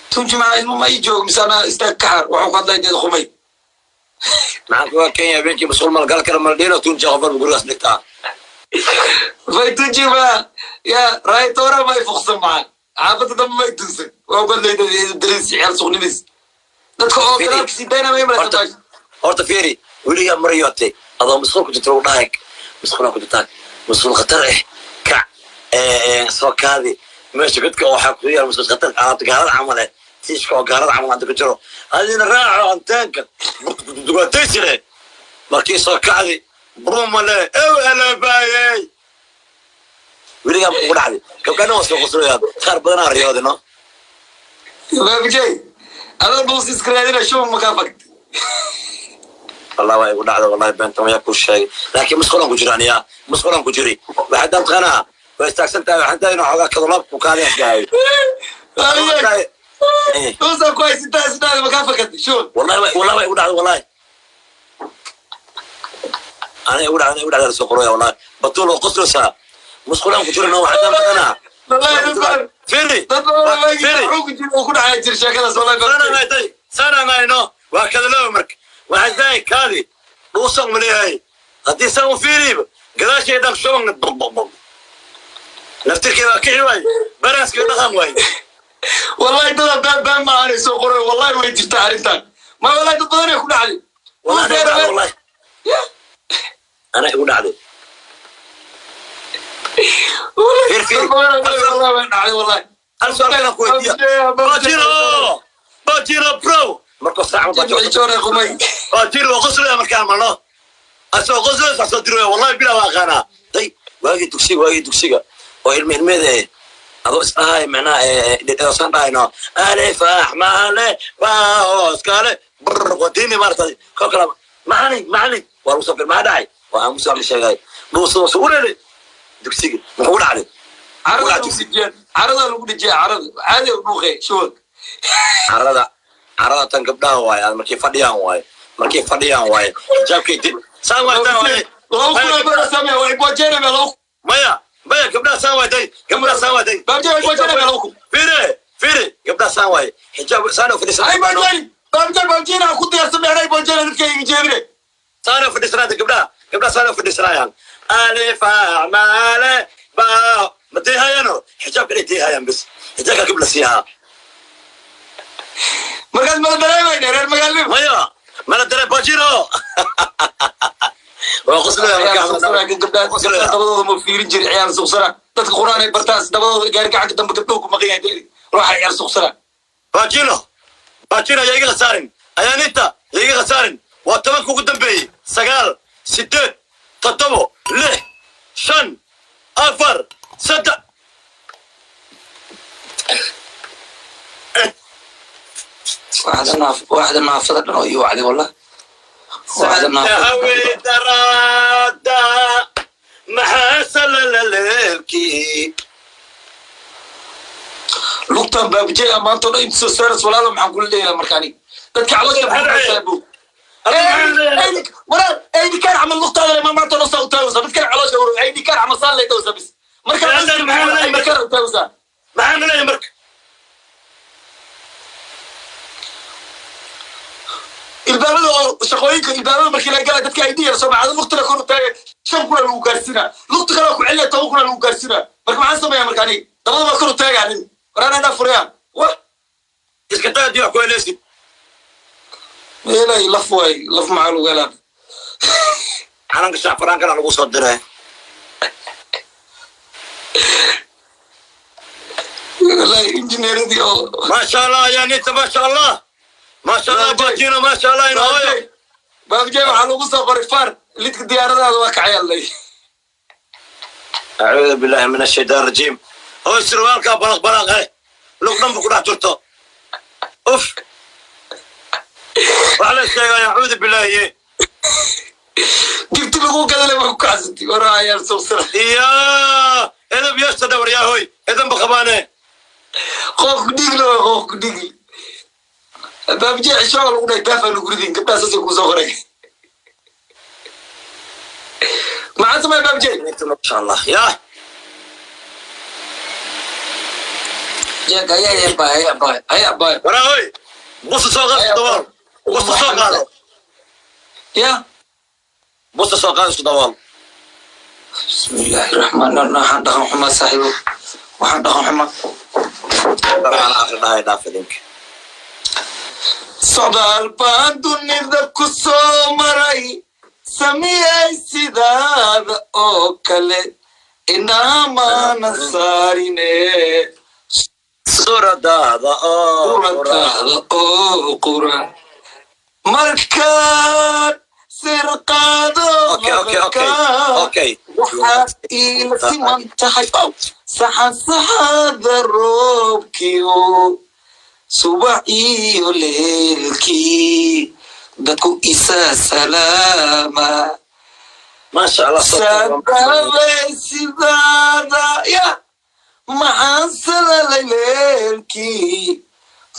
Tunji maa ilmo ma ii joogo misaana istaag kaxar waxuu ku hadlay deed qumay. Maxaan kuga Kenya habeenkii masuul malgal kara maldhino Tunji qof walba gurigaas dhigtaa. May Tunji ma ya raaytoora may fuqsan maxaa xaafadda dambe may tunsan waxuu ku hadlay deed daris ciyaar suqnimis dadka oo Fidi. garaabka sii dayna may Horta malaysa. Horta fiiri, weligaa maryootay adoo masquul ku jirto lagu dhahay masquulaa ku jirtaa, masquul khatar eh, kac soo kaadi meesha godka waxaa ku yaal masquul khatar alaabta gaalada camal eh, tiishka oo gaalada camal hadda ku jiro adina raaco anteenka dugaataysire markii soo kacdi brumale ew alabaayey. Weligaa ma kugu dhacday? Gabdhana waa soo qoslayaan, qaar badanaa riyoodi no. Baabjey adoo dhuus iska raadina shuba makaa fagta. Wallahi waa igu dhacda, wallahi beenta mayaa ku sheegay, laakiin masquulan ku jiraan yaa masquulan ku jiri waxay dalqanaa waa istaagsan tahay, waxaan tahay inuu xoogaa kadulaabku kaadi asgahayo. Dhuusaa ku haysitaa isdhaada makaa fakatay shuba. Wallahi wallahi waa igu dhacda, wallahi ana igu dhacda, igu dhacda soo qoraya. Wallahi batuul oo qoslaysaa masquulan ku jirino waxay dalqanaa. Wallahi dad badan Firi. dad badan waagii Firi. wuxuu ku jira uu ku dhacaya jir sheekadaas wallahi baabjey. Sananayno waa kadalooba marka waxaan tahay kaadi dhuusan ma leeyahay haddii saan u fiiriiba gadaashay dhan shuban bog naftirkii waa kici waay baraaskii dhaqan waay. Wallahi dada been been ma aanay soo qoray, wallahi way jirtaa arrintan ma wallahi dad badan ay ku dhacday. Wallahi ana igu dhacday, wallahi ana igu dhacday. Fir, fir. Dad badan wallahi way dhacday wallahi. Hal su'aal kale ku weydiiya. Bajiro, Bajiro bro, markuu saac Bajiro. Joore qumay. Bajiro waa qoslaya markaan marno asoo qoslaya soo diraya, wallahi bilaa waa aqaanaa day waagii dugsiga, waagii dugsiga oo ilmi ilmeeda eh adoo isdhahay macnaha san dhahayno alif axmale bahoos kale brr wadini maarata koo kala Macalin, macalin, waa lagu soo fir. Maxaa dhacay? Waa aamusa la sheegay. Dhuusada soo ureeray dugsiga. Muxuu dhacday? Carada lagu dejiyaan, carada lagu dejiya, carada caadi u dhuuqay shubanka. Carada, carada tan gabdhaha waaye. Aad markay fadhiyaan waaye, markay fadhiyaan waaye, xijaabkay dib saan waay, tan waaye. 2000 ay bara samee way boojeenay 2000. Maya, maya, gabdhaha saan waay, day, gabdhaha saan waay, day. Baabjey way boojeenay 2000. Fiire, fiire, gabdhaha saan waaye, xijaab saan u fadhiisan. Ay boojeen, baabjey, baabjeyna ku diyaarsan meeray boojeenay dadka iga jeedine. Saan u fadhiisanaada gabdhaha, gabdhaha saan u fadhiisanayaan. Alif acmaale ba ma deehayano xijaabka dhay deehayaan, bis xijaabka gabla siihaa. Markaas mala dareemayna reer magaalnimo. Maya, mana dare bajiro, waa qoslaya markaa. Gabdhaha dabadooda ma fiirin jiri, ciyaal suqsana. Dadka quraan ay bartaan dabadooda gaari gacanka dambe gabdhuhu ku maqan yahay ruuxa ciyaal suqsana. Bajino, bajino, ayaa iga khasaarin, ayaaniinta yaa iga khasaarin. Waa 10-ka ugu dambeeyey: 9, 8, 7, 6, 5, 4, 3. Waaxda naaf, waaxda naafada dhan oo ii wacday, wallah, waaxda naafada. Hawe daraada maxaa salalaleelkii? Lugtan baabjey maanta o dhan inta soo saaras. Walaalo, maxaan kula leeyahay marka aniga dadka caloosha maxaa ku walaal aydikaan camal lugtaada le maanta o dhan saa u taagaysa dadkan caloosha ur aydikaan camal saan lay dhowsa bis marka aydikaan u taagaysaa. Maxaan leeyahay marka? Ilbaabada oo shaqooyinka, ilbaabada markii la gala dadka ID yar soo baxda, lugtana kor u taagay, 5000 lagu gaarsiinaa, lugta kale ku celiya, 10,000 lagu gaarsiinaa. Marka maxaan sameeyaa marka aniga? Dabada baa kor u taagaa nin waraan inaa furayaan wa. Iska taa haddii wax ku helaysid. Meelay laf waay, laf maxaa lagu helaa? Calanka shacfaraankana lagu soo diray. Wallahi injineeradii oo. Maasha Allah, ayaaniinta, maasha Allah, maasha Allah, bajino, maasha Allah, ina hooyo. Baabjey waxaa lagu soo qoray faar lidka diyaaradaada waa kacayallay. Acuudu billahi min ashaytaan rajiim. Hooy, sirwaalkaa balaq balaq eh, lug dhanba ku dhex jirto. Uf, wax la sheegaya, acuudu billahi. Gifti lagu gadalay waa ku kacsantay waraa ayaal suuqsana. Iya, edab yeeshta dhawar yaa hoy, edanba qabaane. Qooq ku dhigli waa qooq ku dhigli. Baabjey cisho lagu dhahay daafaa lagu ridin gabdhaha saasay kuu soo qoray. Maxaa samaya baabjey? Maasha Allah ya. Jeeg ayaa baay, ayaa baay, ayaa baay. Waraa hoy, busta soo qaado, isku dabool, busta soo qaado. Ya. Busta soo qaado, isku dabool. Bismillaahi raxmaan raxiim. Waxaan dhaqan xumaa saaxiibo, waxaan dhaqan xumaa. Waxaan akhri dhahay, dhaaf idinka. Socdaal baan dunida ku soo maray, samiyay sidaada oo kale inaamaana saarine. Suuradaada oo Suuradaada oo qura markaan sirqaado. Okay. Okay. Waxaad iila siman tahay ow saxan saxada roobkiyo subax iyo leelkii dadku isa salaama. Maasha Allah. Sadabay sidaada ya maxaan salalay leelkii,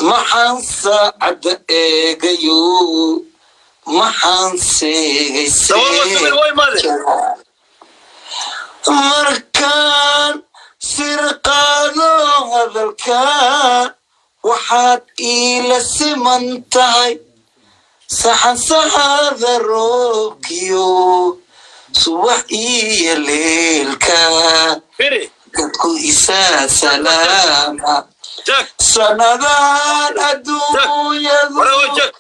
maxaan saacadda eegayo, maxaan seegay. Dabool waa samir way maade. Markaan sirqaado hadalkaan waxaad iila siman tahay saxan saxada roobkiyo subax iyo leelka Firi. dadku isaa salaama. Jack. Sanadaan adduunyadu Waraa hoy, Jack.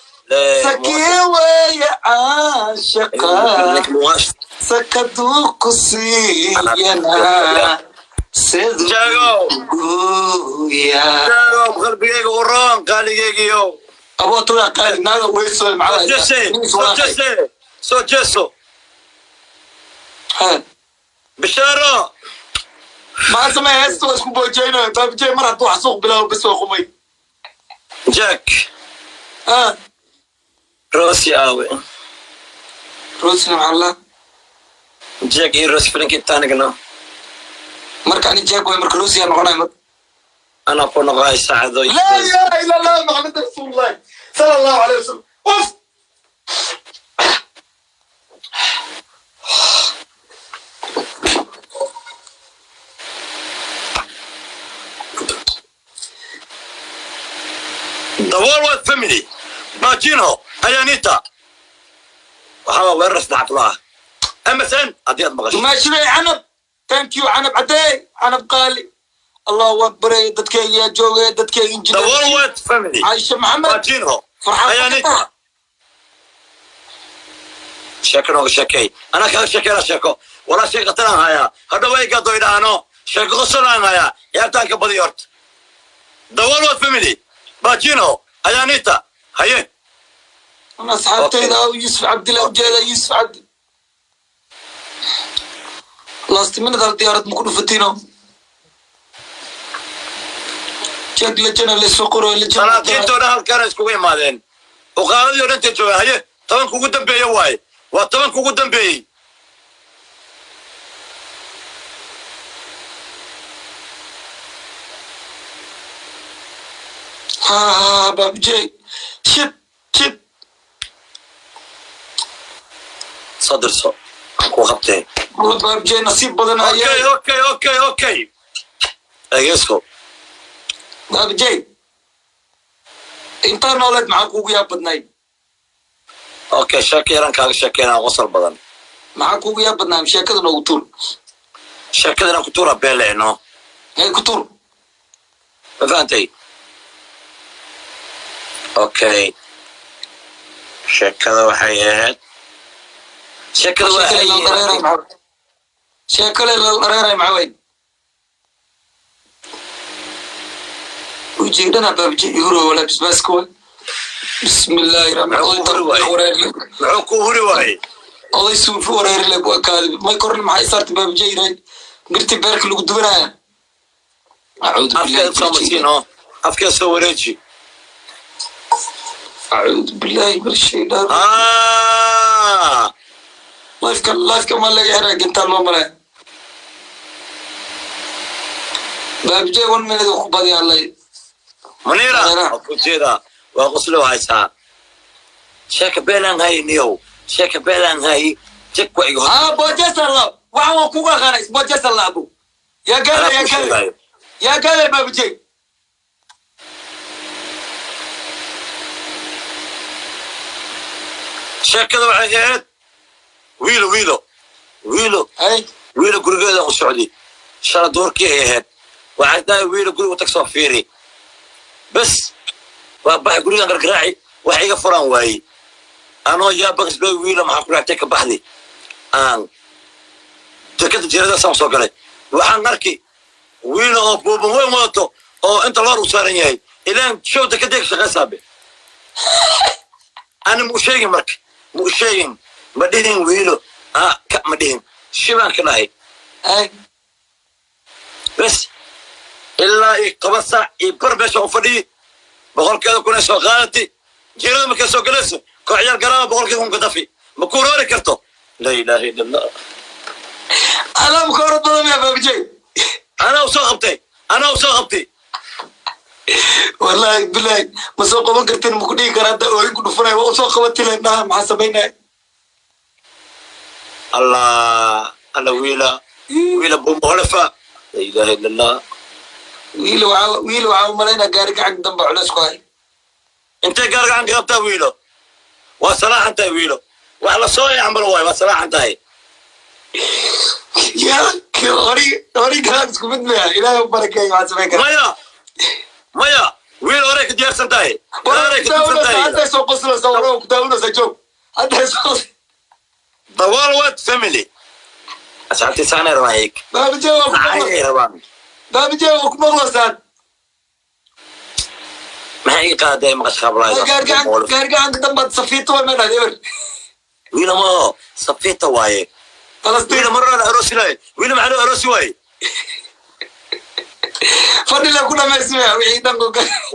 sakii weeye caashaqa sakaduu ku siiyana siduu Jaagow. gooya. Jaagow, qalbigayga u roon, qaaligaygiyo. Abootoda qaali naaga weyso. Soo jeese, soo jeese, soo jeeso. Bishaaro. Maxaa sameeya? Heesta waa isku boojeynayo baabijey mar hadduu xasuuq bilaabo bes waa qumay. Jack. Ah. Rosi aawe? Rosina maxaa la Jack iyo Rose filinka Titanicna. Marka ani Jack way, marka Rosi yaa noqonaya marka. Anaa ku noqohay saacado. لا اله الا الله محمد رسول الله صلى الله عليه وسلم. اوف. The Worldwide Family, Bajino Ayanita, waxaa weerar saddex kula ah MSN haddii aad maqasho. Dumaashiday Canab, thank you Canab cadey, Canab qaali, Allahu akbar, dadkayga yaa joogay, dadkayga The injineer Worldwide Family, Caisha Maxamed, Bajino Farxaan. Ayanita, sheeko nooga sheekey, anaa kaga sheekeyna sheeko walaa sheek qataraan hayaa, hadhow ay gado idhaahno sheeko qosolaan hayaa, ciyaartaan ka badiyo horta. The Worldwide Family, Bajino Ayanita, haye. Ana asxaabtayda aw Yusuf Cabdillah ujeeda, Yusuf Cabdi, last minute hal diyaarad ma ku dhufatino, Jack lejana lasoo qoro lejana. Salaadiintoo dhan halkaana iskugu imaadeen, uqaaladii o dhantay joogaan. Haye, 10-ka ugu dambeeya waaye, waa 10-ka ugu dambeeyey. Ha ha, Baabjey, shib shib. Soo dirso aan kuu qabtee. Alla, Baabjey nasiib badan. Okay. Ayaa. Okay, dhegeysko. Baabjey, intaa nooleed maxaa kuugu yaab badnayd? Okay, sheeko yaran kaaga sheekeynaa, qosol badan. Maxaa kuugu yaab badnaa? Sheekada noogu tuur. Sheekada inaan ku tuura beeleeno. Ee, ku tuur. Ma fahantay? Okay, sheekada waxay ahayd, sheekada waxay Sheekale la dhareeray maxaa way ujeedana? Baabjey huro wala bisbaaska way, bismillaahi Muxuu ku huri waayey? Raxmaan. Muxuu ku huri waayey? Oday suufi wareeri le waa kaadi may korni, maxay saartay Baabjey ray birti beerka lagu dubanaya, acuudu Afkeeda soo billahi. masiino, afkeeda soo wareeji. Acuudu billahi min ashaytaan. Ah. Lifeka ma laga xiraa, gintaan loo malaya. Baabjey one minute ku badiyaa lay. Munira. Munira. Waa ku jeedaa, waa qoslo haysaa, sheeka beelaan hay niyow, sheeka beelaan hay, jek waa iga hor. Ah, boojesa la waxaan waan kugu aqaanay, boojesa la abu yaa gaada. Anaa Yaa ku gaada. sheegaayo. Yaa gaada, Baabjey. Sheekada waxay ahayd wiilo wiilo wiilo. Ay. Wiilo gurigeeda u socday shala duurkii ay ahayd, waxay tahay wiilo guriga u tag soo fiiri bes, waa baxay gurigan gargaraaci, wax iga furaan waayey, anoo yaa bakisbay, wiilo maxaa ku raactay ka baxdi aan dekada jiradaasaan soo galay, waxaan arki wiilo oo buuban weyn wadato oo inta loor u saaran yahay, ilaan show dekadee ka shaqaysaabe. Ani mu sheegin, marka mu sheegin, ma dhihin wiilo ah ka ma dhihin, shibaan ka dhahay. Ay. Bes, ilaa iyo 10 saac iyo bar meesha u fadhiyi, 100-keeda kun ay soo qaadati, jirada markay soo galayso kooxyaal garaama 100-kii kun ka dafi, ma ku roori karto, laa ilaaha illa Allah. Alaam ka orod badan yaa Baabjey. Anaa u soo qabtay, anaa u soo qabtay. Wallahi bilahi, ma soo qaban kartin, ma ku dhihi kara hadda ooyin ku dhufanaya, waa usoo qabatile dhaha, maxaa samaynaya? Allah alla, wiila wiila bumbolefa, laa ilaaha illa Allah. Wiil waxaa umalaynaa gaari gacan dambe culeys ku hay. Intee gaar gacan ka qabtaa? Wiilo waa salaaxan tahay, wiilo wax la soo camal waay, waa salaaxan tahay. Ya hori hori galaan isku mid maya, Ilaahay u barakeeyo, waxaa samayn kara. Maya maya, wiil horey ka diyaarsan tahay, horey ka diyaarsan tahay. Hadday soo qoslaysa, wara ku daawanaysa, joog, hadday soo The Worldwide Family, asxaabtii saanay rabaan eeg. Baabijee waa ku maqla. Maxay rabaan? Baabijee waa ku maqlaysaan. Maxay iga qaaday maqash qablaayda? Gaari gacanka dambaad safiito waa ma dhahday eber. Wiil ma safiita waaye. Falastiin. Wiil marra la aroosi lahay, wiil maxaa loo aroosi waaye? Fadhila ku dhamaysmaya wixii dhan.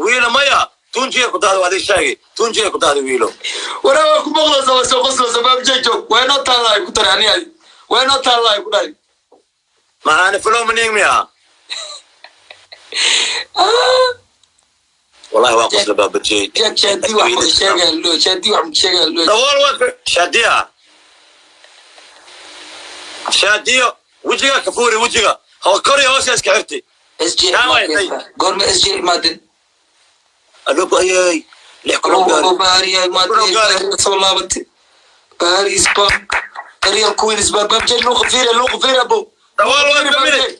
Wiil maya. Tunjiga ku dahday, waa adii sheegay, tunjiga ku dahday, wiilo. Waraa, waa ku maqlaysa, waa soo qoslaysa. Baabjay joog, waa inoo taallaa ay ku tari ani adi, waa inoo taallaa ay ku dhahay. Maxaani follow maning miya? Wallahi waa qosla, baabajey. Shaadi wax ma sheegaa loo, Shaadi wax ma sheegaa loo. Dabool waa Shaadiya, Shaadiyo wejiga ka fuuri, wejiga kor iyo hoos iska xirti. SJ. Goorma SJ imaadeen? Alobo ayay 6000 oo gaari. Baariya imaadeen, soo laabatay. Baari is back, real queen is back. Baabjay, luuqa fiiri, luuqa fiiri, abo. Dabool waa family.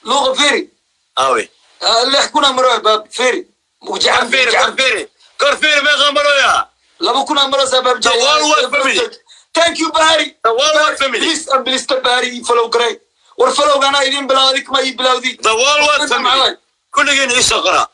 Luuqa fiiri. Aawe? 6000 maro, baab fiiri. Kor fiiri, kor fiiri, kor fiiri, meeqa maroya? 2000 maraysaa, baabjay. The world wide family. Thank you, Bahari. The world wide family. Please and please, Bahari follow garay. War followgana idin bilawdi, kuma ii bilawdi. The world wide family, kulligiin ii soo qora.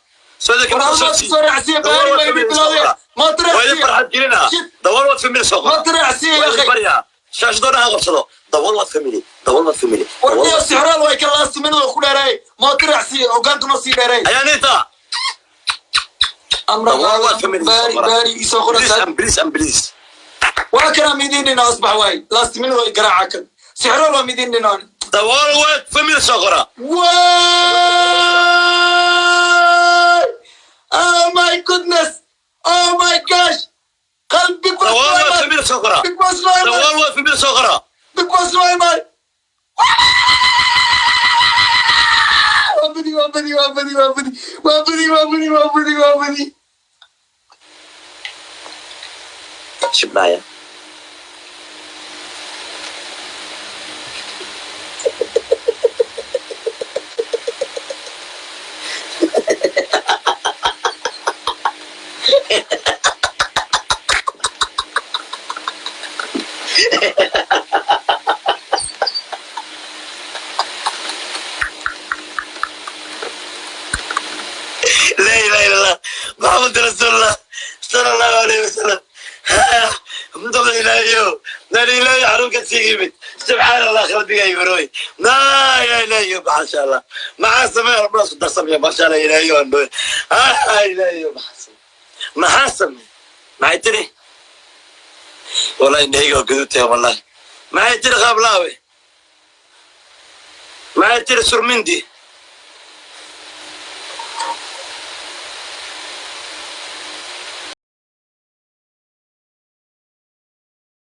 War hal soo raacsiya, Bahari ma idin bilawdi, ma Waa idin tiraacsiya. farxad gelina. The world wide family soo Ma qora. tiraacsiya Waa ya idin akhay. baryaa, shaashadoo dhan ha qabsado. The world wide family, the world wide family. War niyo sixraal way ka last minute oo ku dheeray, ma tiraacsiya, hogaanka noo sii dheeray. Ayaanita. Amra. The world wide family. Bahari, Bahari ii soo Please qora. and please and please. Waa kana midin dhina asbax waay, last minute way garaaca kan sixraal waa midin dhinaan. The world wide family soo qora. Way! Oh my goodness! Oh my gosh! Qalb Big The Boss. world wide family soo qora. Big Boss. The world wide family soo qora. Big Boss waa imaay. Waa badi, waa badi, waa badi, waa badi, waa badi, waa badi, waa badi, waa badi. Shibnaya. لا اله الا الله محمد رسول الله صلى الله عليه وسلم. مدبر الهيو لا اله حروك سيمت، سبحان الله، خلبي يبروي، لا اله الا هي، ما شاء الله مع سمع ربنا صدق سمع، ما شاء الله الهيو اه الهيو ما حسن ما يتري، والله اني هيك قدوتي، والله ما يتري غابلاوي ما يتري سرمندي.